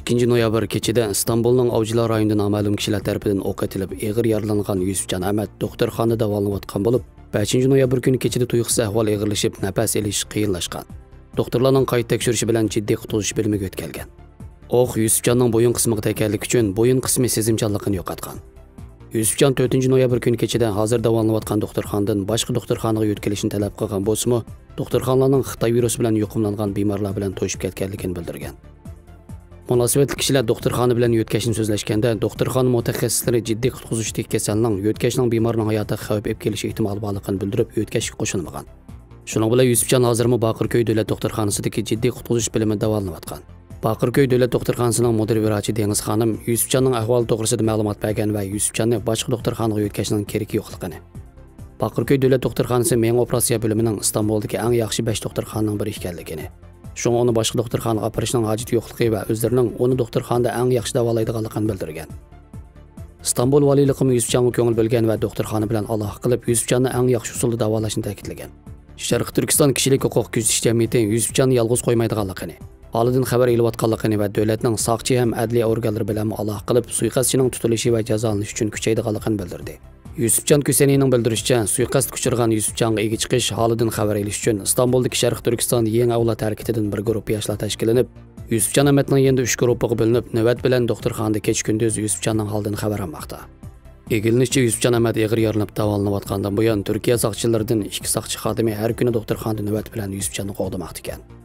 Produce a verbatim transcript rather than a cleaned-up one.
ئىككىنچى نويابىر كېچىدە ئىستانبۇلنىڭ ئاۋچىلار رايونىدا نامەلۇم كىشىلەر تەرىپىدىن ئوق ئېتىلىپ، ئېغىر يارىلانغان يۈسۈپجان ئەمەت دوختۇرخانىدا داۋالىنىۋاتقان بولۇپ، بەشىنچى نويابىر كۈنى كېچىدە تۇيۇقسىز ئەھۋالى ئېغىرلىشىپ، نەپەس ئېلىش قىيىنلاشقان. دوختۇرلارنىڭ قايتا تەكشۈرۈشى بىلەن جىددىي قۇتقۇزۇش بۆلۈمىگە يۆتكەلگەن. ئوق يۈسۈپجاننىڭ بويۇن قىسمىغا تەگكەنلىكى ئۈچۈن بويۇن قىسمى سېزىمچانلىقىنى يوقاتقان. يۈسۈپجان تۆتىنچى نويابىر كۈنى كېچىدە ھازىر داۋالىنىۋاتقان دوختۇرخانىدىن باشقا دوختۇرخانىغا يۆتكىلىشنى تەلەپ قىلغان بولسىمۇ، دوختۇرخانىلارنىڭ خىتاي ۋىرۇسى بىلەن يۇقۇملانغان بىمارلار بىلەن توشۇپ كەتكەنلىكىنى بىلدۈرگەن. مۇناسىۋەتلىك كىشىلەر دوختۇرخانا بىلەن يۆتكەشنى سۆزلەشكەندە، دوختۇرخانا مۇتەخەسسىسلىرى جىددىي قۇتقۇزۇشتىكى كېسەلنىڭ يۆتكەشنىڭ بىمارنىڭ ھاياتىغا خەۋپ ئېلىپ كېلىش ئېھتىمالى بارلىقىنى بىلدۈرۈپ، يۆتكەشكە قوشۇلمىغان. شۇنىڭ بىلەن يۈسۈپجان ھازىرمۇ باقىركۆي دۆلەت دوختۇرخانىسىدىكى جىددىي قۇتقۇزۇش بۆلۈمىدە داۋالىنىۋاتقان. باقىركۆي دۆلەت دوختۇرخانىسىنىڭ مۇدىر ۋراچى دېڭىز خانىم يۈسۈپجاننىڭ ئەھۋالى توغرىسىدا مەلۇمات بەرگەن ۋە يۈسۈپجاننى باشقا دوختۇرخانىغا يۆتكەشنىڭ كېرىكى يوقلۇقىنى، باقىركۆي دۆلەت دوختۇرخانىسى مېڭە ئوپېراتسىيە بۆلۈمىنىڭ ئىستانبۇلدىكى ئەڭ ياخشى بەش دوختۇرخانىنىڭ بىرى ئىكەنلىكىنى، شۇڭا ئۇنى باشقا دوختۇرخانىغا ئاپىرىشنىڭ ھاجىتى يوقلۇقى ۋە ئۆزلىرىنىڭ ئۇنى دوختۇرخانىدا ئەڭ ياخشى داۋالايدىغانلىقىنى بىلدۈرگەن. ئىستانبۇل ۋالىيلىقىمۇ يۈسۈپجانغا كۆڭۈل بۆلگەن ۋە دوختۇرخانا بىلەن ئالاقە قىلىپ، يۈسۈپجاننى ئەڭ ياخشى ئۇسۇلدا داۋالاشنى تەكىتلىگەن. شەرقىي تۈركىستان كىشىلىك ھوقۇق كۆزىتىش جەمئىيىتى يۈسۈپجاننى يالغۇز قويمايدىغانلىقىنى، ھالىدىن خەۋەر ئېلىۋاتقانلىقىنى ۋە دۆلەتنىڭ ساقچى ھەم ئەدلىيە ئورگانلىرى بىلەنمۇ ئالاقە قىلىپ، سۇيىقەستچىنىڭ تۇتۇلۇشى ۋە جازالىنىشى ئۈچۈن كۈچەيدىغانلىقىنى بىلدۈردى. يۈسۈپجان كۈسەنىنىڭ بىلدۈرۈشىچە، سۇيىقەستكە ئۇچرىغان يۈسۈپجانغا ئىگە چىقىش، ھالىدىن خەۋەر ئېلىش ئۈچۈن ئىستانبۇلدىكى شەرقىي تۈركىستان يېڭى ئەۋلاد ھەرىكىتىدىن بىر گۇرۇپپا ياشلار تەشكىللىنىپ، يۈسۈپجان ئەمەتنىڭ يېنىدا ئۈچ گۇرۇپپىغا بۆلۈنۈپ، نۆۋەت بىلەن دوختۇرخانىدا كېچە-كۈندۈز يۈسۈپجاننىڭ ھالىدىن خەۋەر ئالماقتا. ئىگىلىنىشىچە، يۈسۈپجان ئەمەت ئېغىر يارىلىنىپ داۋالىنىۋاتقاندىن بۇيان، تۈركىيە ساقچىلىرىدىن ئىككى ساقچى خادىمى ھەر كۈنى دوختۇرخانىدا نۆۋەت بىلەن يۈسۈپجاننى قوغدىماقتا ئىكەن.